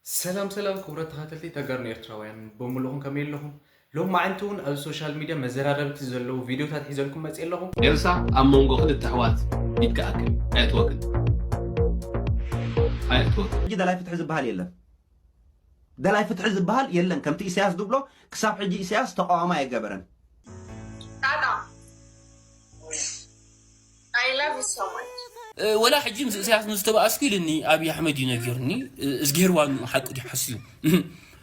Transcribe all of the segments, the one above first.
ሰላም ሰላም ክቡራት ተኸታተልቲ ተጋሩ ኤርትራውያን በሙሉኹም ከመይ ኣለኹም? ሎም መዓንቲ እውን ኣብ ሶሻል ሚድያ መዘራረብቲ ዘለዉ ቪድዮታት ሒዘልኩም መፅእ ኣለኹ። ኤልሳ ኣብ መንጎ ክልተ ኣሕዋት ኢድ ክኣክል ኣየእትወክን ኣየእትወክን። ሕጂ ደላይ ፍትሒ ዝበሃል የለን። ደላይ ፍትሒ ዝበሃል የለን። ከምቲ ኢሳያስ ዝብሎ ክሳብ ሕጂ ኢሳያስ ተቃዋሚ ኣይገበረን። ጣጣ I love you so much. ወላ ሕጂ ምስ ኢሳያስ ምስ ተባኣስኩ ኢልኒ ኣብይ ኣሕመድ እዩ ነጊሩኒ። እዝጊሄር ዋኑ ሓቂ ድዩ ሓስዩ?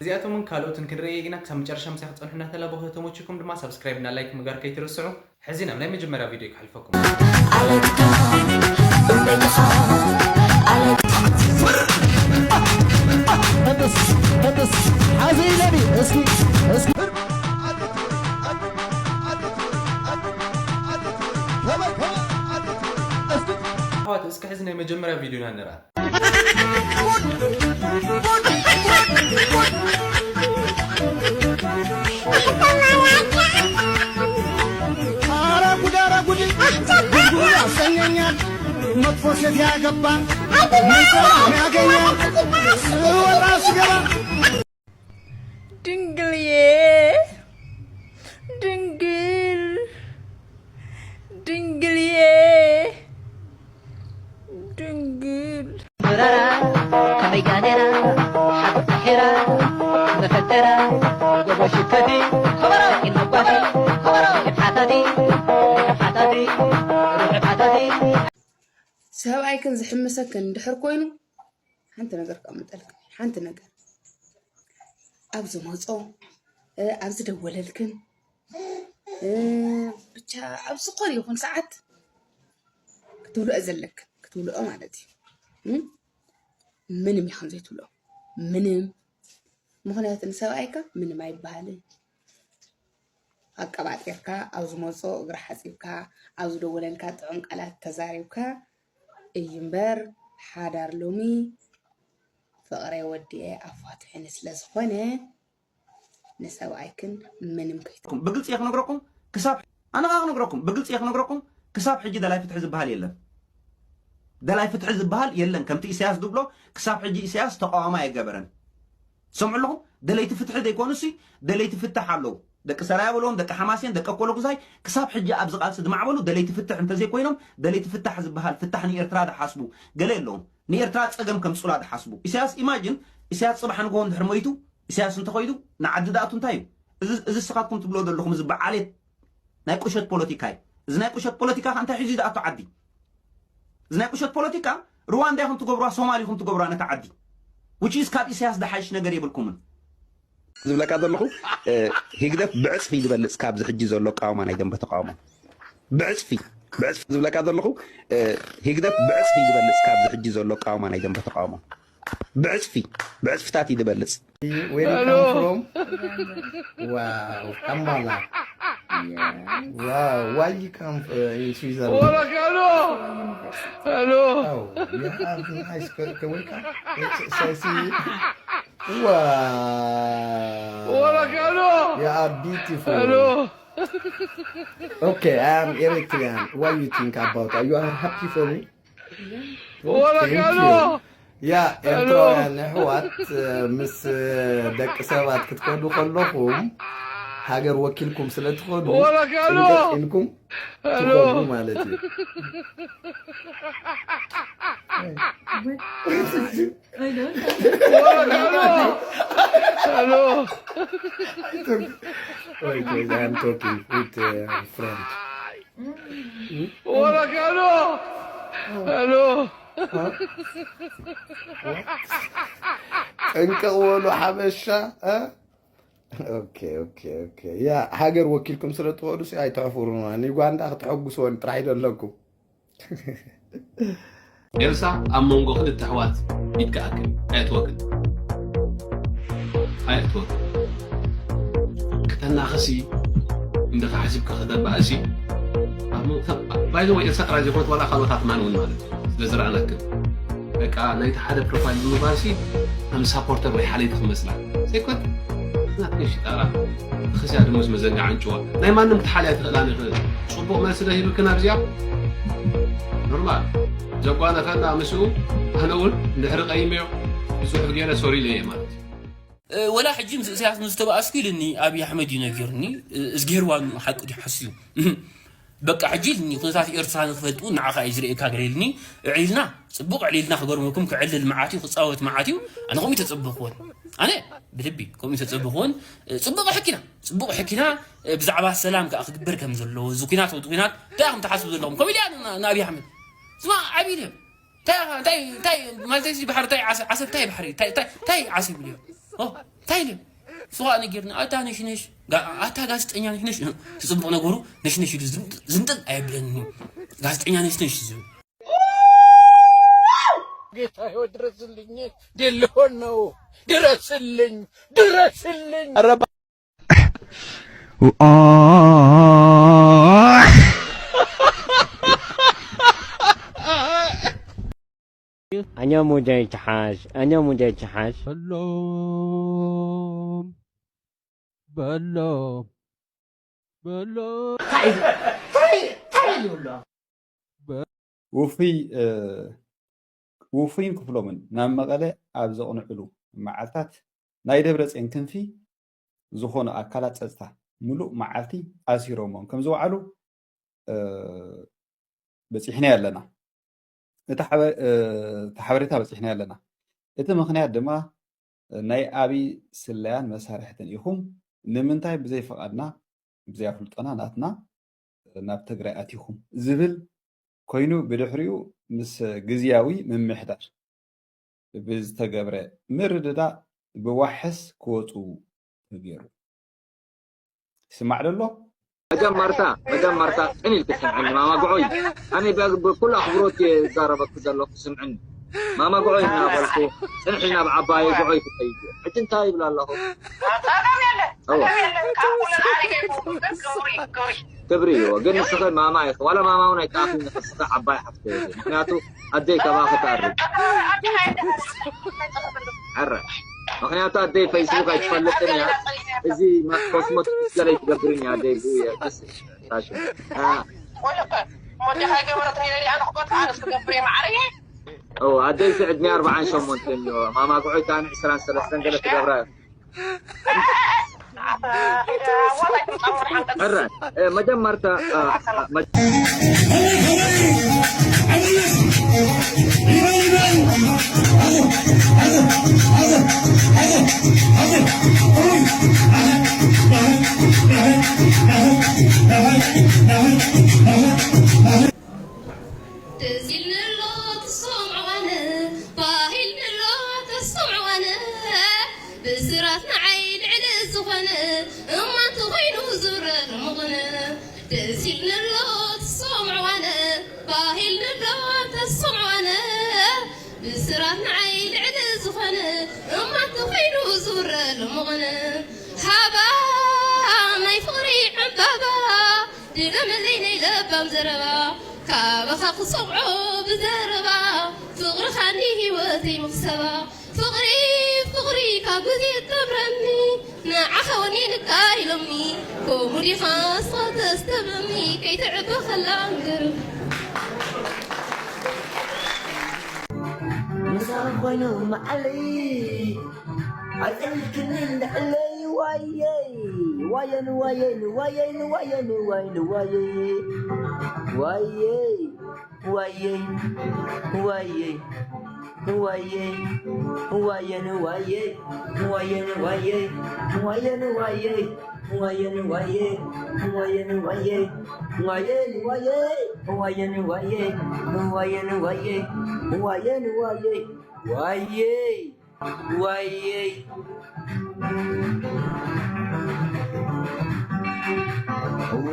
እዚኣቶምን ካልኦትን ክንርኢ ኢና። ክሳብ መጨረሻ ምሳይ ክትፀንሑ እናተላበኹ ተተመችኩም ድማ ሳብስክራይብ እና ላይክ ምግባር ከይትርስዑ። ሕዚ ናብ ናይ መጀመርያ ቪድዮ ክሓልፈኩም። ሓዚ ኢለኒ እስኪ እስኪ ኣሕዋት እስኪ ሕዚ ናይ መጀመርያ ቪድዮና ንርኣ። ኧረ ጉድ ኧረ ጉድ ጉድ ያሰኘኛል መጥፎ ሴት ያገባ ምን ሰላም ያገኛል ስወጣ ስገባ ድንግልዬ ድንግል ድንግልዬ ድንግል ዙረራ ከመይ ጋኔራ ሓቁ ታሒራ መፈጠራ ጎቦ ሽተቲ ከበሮ ኢልባሽ ከበሮ ሓታቲ ሓታቲ ሓታቲ ሰብኣይክን ዝሕምሰክን እንድሕር ኮይኑ ሓንቲ ነገር ከቕምጠልክን ሓንቲ ነገር ኣብ ዝመፆ ኣብ ዝደወለልክን ብቻ ኣብ ዝኾነ ይኹን ሰዓት ክትብልኦ ዘለክን ክትብልኦ ማለት እዩ። ምንም ይኹን ዘይትብልኦ ምንም ምኽንያቱ ንሰብኣይካ ምንም ኣይበሃልን። ኣቀባጢርካ ኣብ ዝመፆ እግሪ ሓፂብካ ኣብ ዝደወለልካ ጥዑም ቃላት ተዛሪብካ እዩ እምበር ሓዳር ሎሚ ፍቕረይ ወዲኤ ኣፋትሑኒ ስለዝኾነ ንሰብኣይክን ምንም ከይት ብግልፂ እየ ክነግረኩም ክሳብ ኣነ ከዓ ክነግረኩም ብግልፂ እየ ክነግረኩም ክሳብ ሕጂ ደላይ ፍትሒ ዝበሃል የለን። ደላይ ፍትሒ ዝበሃል የለን። ከምቲ ኢሳያስ ዝብሎ ክሳብ ሕጂ ኢሳያስ ተቃዋሚ ኣይገበረን። ሰምዑ ኣለኹም? ደለይቲ ፍትሒ ዘይኮኑሲ ደለይቲ ፍታሕ ኣለዉ። ደቂ ሰራያ በልዎም፣ ደቂ ሓማሴን፣ ደቂ ኣኮለጉዛይ ክሳብ ሕጂ ኣብዚ ቃልሲ ዝማዕበሉ ደለይቲ ፍትሕ እንተዘይኮይኖም ደለይቲ ፍታሕ ዝበሃል ፍታሕ ንኤርትራ ዝሓስቡ ገለ የለዎም። ንኤርትራ ፀገም ከምፅላ ዝሓስቡ ኢሳያስ ኢማጅን ኢሳያስ ፅባሕ ንግሆ እንድሕር ሞይቱ ኢሳያስ እንተኸይዱ ንዓዲ ዝኣቱ እንታይ እዩ? እዚ እዚ ስኻትኩም ትብሎ ዘለኹም እዚ በዓሌት ናይ ቁሸት ፖለቲካ እዩ። እዚ ናይ ቁሸት ፖለቲካ ከ እንታይ ሒዙ ዝኣቱ ዓዲ? እዚ ናይ ቁሸት ፖለቲካ ሩዋንዳ ይኹም ትገብሩዋ ሶማል ይኹም ትገብሩዋ ነታ ዓዲ which is ካብ ኢሳያስ ዝሓይሽ ነገር የብልኩምን። ዝብለካ ዘለኹ ህግደፍ ብዕፅፊ ዝበልፅ ካብዚ ሕጂ ዘሎ ኣቃውማ ናይ ደንበ ተቃውሞ ብዕፅፊ ብዕፅፊ ዝብለካ ዘለኹ ህግደፍ ብዕፅፊ ዝበልፅ ካብዚ ሕጂ ዘሎ ኣቃውማ ናይ ደንበ ተቃውሞ ብዕፅፊ ብዕፅፍታት እዩ ዝበልፅ። Where you come from? Wow, Kampala. Wow, why you come uh, in Switzerland? Hello. Hello. Oh, you have nice co- co- wake up. It's sexy. Wow. Hello. You are beautiful. Hello. Okay, I am Eritrean. What you think about? Are you are happy for me? Hello. ያ ኤርትራውያን ኣሕዋት ምስ ደቂ ሰባት ክትከዱ ከለኹም ሃገር ወኪልኩም ስለ ትኸዱ ጥንቅቕ ኢልኩም ትኸዱ ማለት እዩ። Hello. Wait, wait, I am talking with a friend. Hello. Hello. ጠንቀቕ በሉ ሓበሻ። ኦኬ ኦኬ ኦኬ። ያ ሃገር ወኪልኩም ስለ ትኸዱ ሲ ኣይተሕፍሩና። ንዩጋንዳ ክተሐጉስወን ጥራሕ ይደለኩም። ኤልሳ ኣብ መንጎ ክልተ ኣሕዋት ኢድ ክኣክል ኣየእትወክን ኣየእትወክን። ክተናኽሲ እንደ ሓሲብካ ከተባእሲ ባይዘወ ኤልሳ ጥራይ ዘይኮነት ዋላ ካልኦት ኣትማን እውን ማለት እዩ ስለ ዝረኣናክን በቃ ናይቲ ሓደ ፕሮፋይል ብምባልሲ ከም ሳፖርተር ወይ ሓለይቲ ክመስላ ዘይኮን ናትከን ሽጣራ ተኸሲያ ድሞስ መዘንጋ ዓንጭዋ ናይ ማንም ክትሓልያ ትኽእላ ንኽእል ጽቡቕ መልሲ ዶ ሂብክን ኣብዚኣ ኖርማል ዘጓነፈና ምስኡ ኣነ እውን እንድሕሪ ቀይመዮ ብዙሕ ገለ ሶሪ ኢለየ ማለት እዩ። እ፣ ወላ ሕጂ ምስ ኢሳያስ ምስ ተባኣስኩ ኢልኒ ኣብይ ኣሕመድ እዩ ነጊርኒ። እ፣ እዝጊሄር ዋኑ ሓቂ ድዩ ሓስዩ? በቃ ሕጂ ኢልኒ ኩነታት ኤርትራ ንክፈልጡ ንዓኻ እዩ ዝርእየካ ገለ ኢልኒ። እዕሊልና፣ ጽቡቕ እዕሊልና ክገርመኩም ክዕልል መዓት እዩ፣ ክጻወት መዓት እዩ። ኣነ ከምኡ ተጸበኽዎን። ኣነ ብልቢ ከምኡ ተጸበኽዎን። እ፣ ጽቡቕ ሕኪና፣ ጽቡቕ ሕኪና፣ እ፣ ብዛዕባ ሰላም ከኣ ክግበር ከም ዘለዎ፣ እዚ ኩናት ወዲ ኩናት እንታይ ኢኹም ትሓስቡ ዘለኹም? ከምኡ ኢልያ ን-፣ ንኣብይ ኣሕመድ። ስማ ዓቢ ኢልዮ። እንታይ ኢኻ? እንታይ፣ እንታይ ማለት እዚ ባሕሪ እንታይ ዓሰብ፣ ዓሰብ እንታይ ባሕሪ? እንታይ፣ እንታይ፣ እንታይ ዓሰብ ኢልዮ? ኦ፣ እንታይ ኢልዮ? ስዋ ነጊርና፣ ኣታ ነሽነሽ፣ ጋ-፣ ኣታ ጋዜጠኛ ነሽነሽ፣ ትጽብቕ ነገሩ ነሽነሽ ኢሉ ዝም-፣ ዝምጥል ኣየብለኒ። ጋዜጠኛ ነሽነሽ እዩ ዝብል። ጌታዬ ድረስልኝ፣ እንዴት ልሆን ነው? ድረስልኝ፣ ድረስልኝ። ኧረ ኣኛ ሙጃይ ትሓዝ፣ ኣኛ ሙጃይ ትሓዝ። በሎም፣ በሎም፣ በሎም። ውፉይ፣ እ፣ ውፉይን ክፍሎምን ናብ መቐለ ኣብ ዘቕንዕሉ መዓልታት ናይ ደብረጽዮን ክንፊ ዝኾኑ ኣካላት ጸጥታ ምሉእ መዓልቲ ኣሲሮሞም ከም ዝወዓሉ፣ እ፣ በጺሕናዮ ኣለና። እቲ ሓበ-፣ እ፣ እቲ ሓበሬታ በጺሕናዮ ኣለና። እቲ ምኽንያት ድማ ናይ ኣብይ ስለያን መሳርሕትን ኢኹም፣ ንምንታይ ብዘይ ፍቓድና፣ ብዘይ ኣፍልጦና ናትና ናብ ትግራይ ኣቲኹም ዝብል ኮይኑ፣ ብድሕሪኡ ምስ ግዝያዊ ምምሕዳር ብዝተገብረ ምርድዳእ ብዋሕስ ክወፁ ተገይሩ። ይስማዕ ዶ ኣሎ? መጀመርታ፣ መጀመርታ ቅን ኢልኪ ስምዕኒ ማማ ጉዑይ። ኣነ ብ-፣ ብኩሉ ኣኽብሮት እየ ዝዛረበኪ ዘለኹ፣ ስምዕኒ። ማማ ጉዑይ እናበልኩ፣ ጽንሒ ናብ ዓባየ ጉዑይ ክኸይድ እየ። ሕጂ እንታይ ይብል ኣለኹ? ጸገም የለን፣ እወ። ጸገም የለን። ካብ ኩሉ ንዓሊ ከይኮንኩ ግን ክብሪ፣ ክብሪ። ክብሪ እዎ። ግን ንስኺ ማማ ኢኺ። ዋላ ማማ እውን ኣይከኣኽን ኢኺ። ንስኺ ዓባይ ሓፍተይ ኢኺ። ምኽንያቱ ኣደይ ካባኺ ትኣርግ። ኣደ ሃይደ፣ ኣደ ሃይደ። ሕረ። ምኽንያቱ ኣደይ ፌስቡክ ኣይትፈልጥን እያ። እዚ ማ-፣ ኮስሞቲክስ ገለ ኣይትገብርን እያ ኣደይ፣ ብኡ እየ ደስ ፋሽን። አ። ወደኻ ገበረት ነይረ፣ ኣነ ክቆጥዓ፣ ኣነስ ክገብር እየ፣ ማዓረየ። ኦ፣ ኣደይ እዚ ዕድሜ ኣርባዓን ሸሞንተን እዩ። ማማ ጉዑይ ከኣ ዕስራን ሰለስተን ገለ ትገብራ እያ። ሕረ፣ እ፣ መጀመርታ፣ እ፣ መ-፣ ደስ ኢልኒ ኣሎ ትሰምዖ ኣነ፣ ባህ ኢልኒ ኣሎ ተሰምዖ ኣነ፣ ብስራት ንዓይ ልዕሊ ዝኾነ፣ እማ እንተኾይኑ ዝብረ ልሙቕነ። ደስ ኢልኒ ኣሎ ትሰምዖ ኣነ፣ ባህ ኢልኒ ኣሎ ተሰምዖ ኣነ፣ ብስራት ንዓይ ልዕሊ ዝኾነ፣ እማ እንተኾይኑ ዝብረ ልሙቕነ። ሃባ ናይ ፍቕሪ ዕምባባ፣ ድገምለይ ናይ ለባም ዘረባ፣ ካባኻ ክሰምዖ ብዘረባ፣ ፍቕርኻ እንዲ ህይወተይ መኽሰባ። ፍቕሪ፣ ፍቕሪ ካብ ግዜ እተምረኒ፣ ንዓኻ ወኒንካ ኢሎምኒ፣ ከምኡ ዲኻ ንስኻ ተስተብረኒ፣ ከይትዕበ ከላ እንገርም። ምሳኻ ኮይኑ መዓለይ፣ ኣይጸኒሕክኒ እንድሕለይ፣ ዋየይ፣ ዋየ ንዋየ፣ ንዋየ ንዋየ፣ ንዋየ ንዋየ፣ ዋየይ፣ ዋየይ፣ ዋየይ፣ ዋየይ፣ ዋየ ንዋየ፣ ዋየ ንዋየ፣ ዋየ ንዋየ፣ ዋየ ንዋየ፣ ዋየ ንዋየ፣ ዋየ ንዋየ፣ ዋየ ንዋየ፣ ዋየ ንዋየ፣ ዋየ ንዋየ፣ ዋየይ። ዋየይ።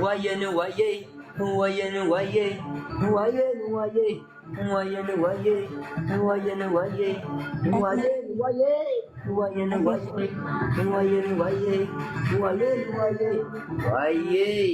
ዋየን ዋየይ፣ ዋየን ዋየይ፣ ዋየን ዋየይ፣ ዋየን ዋየይ፣ ዋየን ዋየይ፣ ዋየን ዋየይ፣ ዋየን ዋየይ፣ ዋየን ዋየይ፣ ዋየን ዋየይ፣ ዋየይ።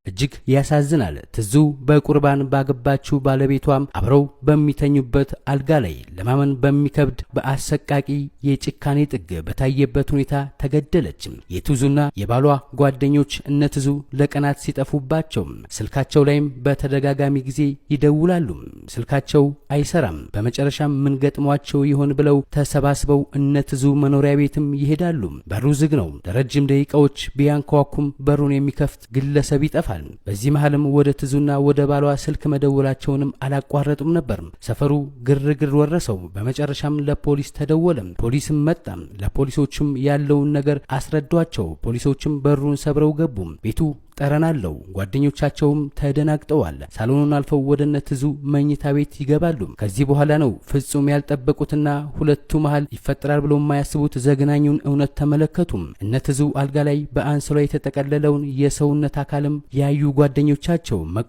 እጅግ ያሳዝናል። ትዙ በቁርባን ባገባችው ባለቤቷም አብረው በሚተኙበት አልጋ ላይ ለማመን በሚከብድ በአሰቃቂ የጭካኔ ጥግ በታየበት ሁኔታ ተገደለች። የትዙና የባሏ ጓደኞች እነ ትዙ ለቀናት ሲጠፉባቸው ስልካቸው ላይም በተደጋጋሚ ጊዜ ይደውላሉ። ስልካቸው አይሰራም። በመጨረሻም ምን ገጥሟቸው ይሆን ብለው ተሰባስበው እነ ትዙ መኖሪያ ቤትም ይሄዳሉ። በሩ ዝግ ነው። ለረጅም ደቂቃዎች ቢያንኳኩም በሩን የሚከፍት ግለሰብ ይጠፋል። በዚህ መሃልም ወደ ትዙና ወደ ባሏ ስልክ መደወላቸውንም አላቋረጡም ነበር። ሰፈሩ ግርግር ወረሰው። በመጨረሻም ለፖሊስ ተደወለ። ፖሊስም መጣ። ለፖሊሶቹም ያለውን ነገር አስረዷቸው። ፖሊሶችም በሩን ሰብረው ገቡ። ቤቱ ጠረን አለው። ጓደኞቻቸውም ተደናግጠዋል። ሳሎኑን አልፈው ወደ እነ ትዙ መኝታ ቤት ይገባሉ። ከዚህ በኋላ ነው ፍጹም ያልጠበቁትና ሁለቱ መሃል ይፈጠራል ብሎ የማያስቡት ዘግናኙን እውነት ተመለከቱ። እነ ትዙ አልጋ ላይ በአንሶላ የተጠቀለለውን የሰውነት አካልም ያዩ ጓደኞቻቸው መ-